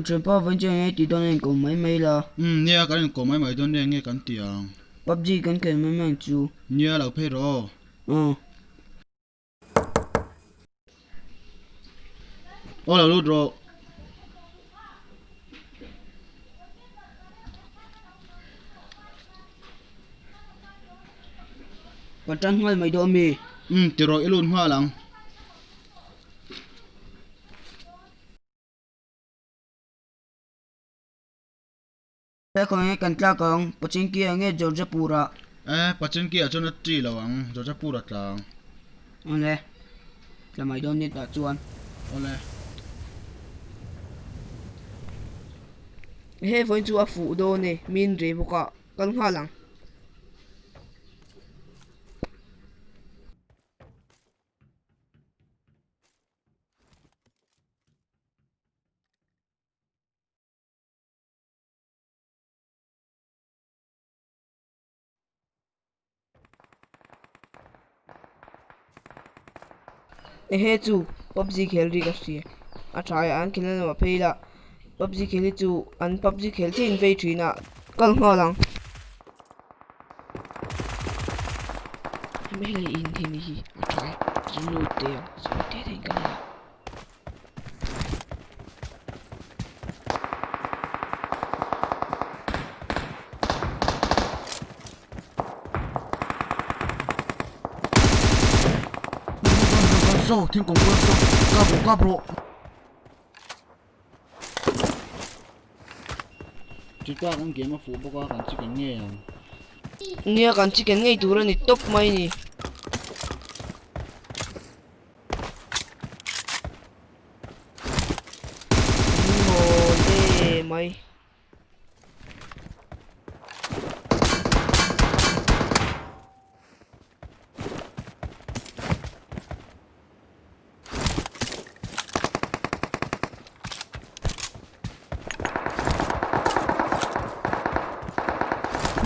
Thianpa vawiin chu enge tih dawn a inkawm mai mai la. Umm nia kan inkawm mai mai dawn nia enge kan tih ang. PUBG kan khel mai mai ang chu. Nia lo phei rawh aw. Aw. Aw lo lut rawh. Kan tan nghal mai dawn mi. Umm ti rawh i lut nghal ang. Khawnge kan tlak ang, Pachinki ah nge Georgiapur ah? E, Pachinki ah chuan a chi lo ang, Georgiapur ah tla ang. Awle, tla mai dawn ni tah chuan. Awle. He vawiin chu a fuh dawn e, min rei bawk a, kal nghal ang. Ehe chu PUBG khel ri ka hria a tha e an khel lamah phei ila PUBG khel hi chu an PUBG khel chiah in vei thin a kal nghal ang. Hemi hei in hi ni hi a tha e chu lut teh ang chu teh teh in ka nia. Saw thingkung bulah saw kap rawh kap rawh. Chita kan game a fuh bawk a kan chicken ngei ang. Nia kan chicken ngei tur a ni tawp mai ni. Mawl mai.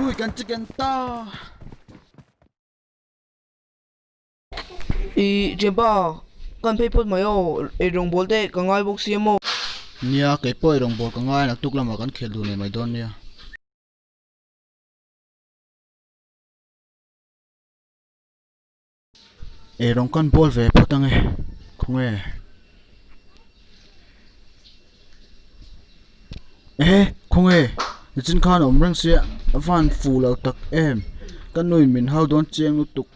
Ui kan chicken ta. I Jeba, kan phei phawt mai aw, eirawngbawl te ka ngai bawk si emaw? Nia, kei pawh eirawngbawl ka ngai a, naktuk lamah kan khel duh nei mai dawn nia. Eirawng kan bawl ve phawt ange, khawnge? Ehe, khawnge? Nichin khan a awm reng sia, a van fu lo tak em? Ka nuin min hau dawn chiang lutuk.